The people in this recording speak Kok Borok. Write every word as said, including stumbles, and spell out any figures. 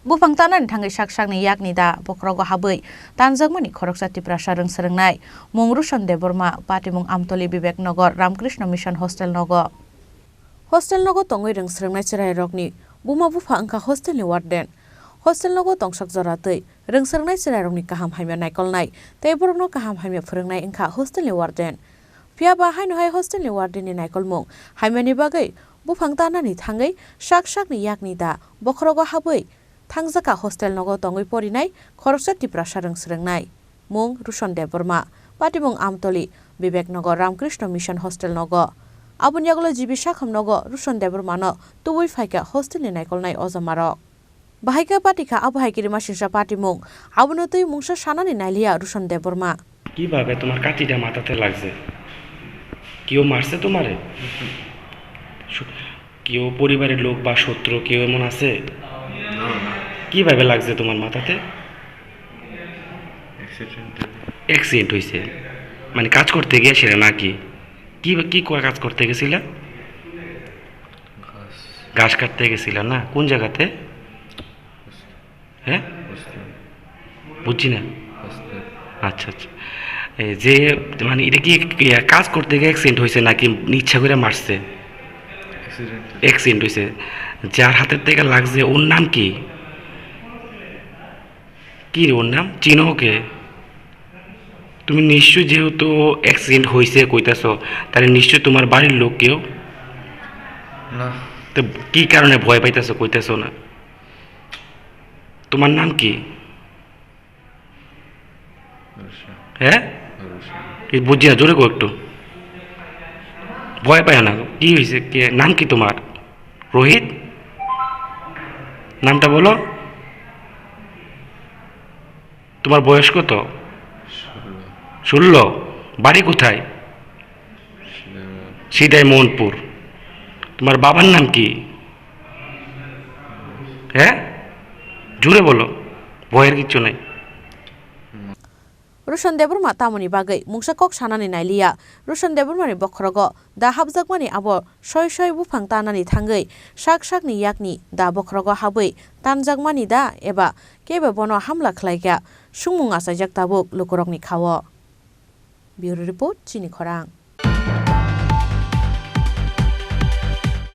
Buphang tanani thangwi sak sakni yakni da bokhorogo habwi tanjakmani khoroksa Tiprasa rwng swrwngnai mung Ruson Debbarma, patimung Amtoli Bibek Nagar Ramkrishna Mission Hostel nogo. Hostel nogo tongwi rwng swrwngnai chwrairokni buma bupha wngkha hostelni warden. Hostel nogo tongsak jora twi rwng swrwngnai chwrairokni kaham hamya naikolnai tei borokno kaham hamya phwrwngnai wngkha hostelni warden. Phiya ba haino hai hostelni wardenni naikolmung hamyani bagwi buphang tanani thangwi sak sakni yakni da bokhorogo habwi thangjakha hostel nogo tongwi porinai khoroksa Tiprasa rwng swrwngnai mung Ruson Debbarma, patimung Amtoli Bibek Nagar Ramkrishna Mission Hostel nogo. Aboni yagulo G B sakham nogo Ruson Debbarmano tubui phaikha hostelni naikolnai ojamarok. Bahai khe patikha abo hai kirima singsa patimung, abono twi mungsa sanani nailiya Ruson Debbarma. কিভাবে তোমার কাঠিটা মাথাতে লাগছে? কেউ মারছে তোমারে? সু-, কেউ পরিবারের লোক বা শত্রু কেউ এমন আছে? না, না। কিভাবে লাগছে তোমার মাথাতে? অ্যাক্সিডেন্ট। অ্যাক্সিডেন্ট হইছে? মানে কাজ করতে গিয়েছিলে নাকি? কি, কি করে কাজ করতে গেছিলে? ঘাস। ঘাস কাটতে গেছিলা না? কোন জায়গাতে? হ্যাঁ? বুঝছি না। আচ্ছা, আচ্ছা। এই যে, মানে, এটা কি, কি, কাজ করতে গিয়ে অ্যাক্সিডেন্ট হয়েছে নাকি ইচ্ছা করে মারছে? অ্যাক্সিডেন্ট। অ্যাক্সিডেন্ট হয়েছে। যার হাতের থেকে লাগছে, ওর নাম কি? কি রে ওর নাম? চিনো ওকে? তুমি নিশ্চয়, যেহেতু অ্যাক্সিডেন্ট হয়েছে কইতাছো, তাহলে নিশ্চয় তোমার বাড়ির লোক কেউ? না। তো কি কারণে ভয় পাইতাছো কইতাছো না? তোমার নাম কি? রুশন। হ্যাঁ? রুশন। এই বুঝি না, জোরে কও একটু। ভয় পায় না। কি হয়েছে? কে, নাম কি তোমার? রোহিত? নামটা বলো। তোমার বয়স কত? ষোলো। ষোলো? বাড়ি কোথায়? সিদাই মোহনপুর। সিদাই মোহনপুর। তোমার বাবার নাম কি? হ্যাঁ? জোরে বলো, ভয়ের কিচ্ছু নাই। Ruson Debbarma tamoni bagwi mungsa kok sanani nailiya. Ruson Debbarmani bokhorogo da hapjakmani abo soi soi buphang tanani thangwi sak sakni yakni da bokhorogo habwi tanjakmani da eba kebo bono hamla khlaikha, swngmung achaijak tabuk lukurokni khao. Bureau Report, Chini Khorang.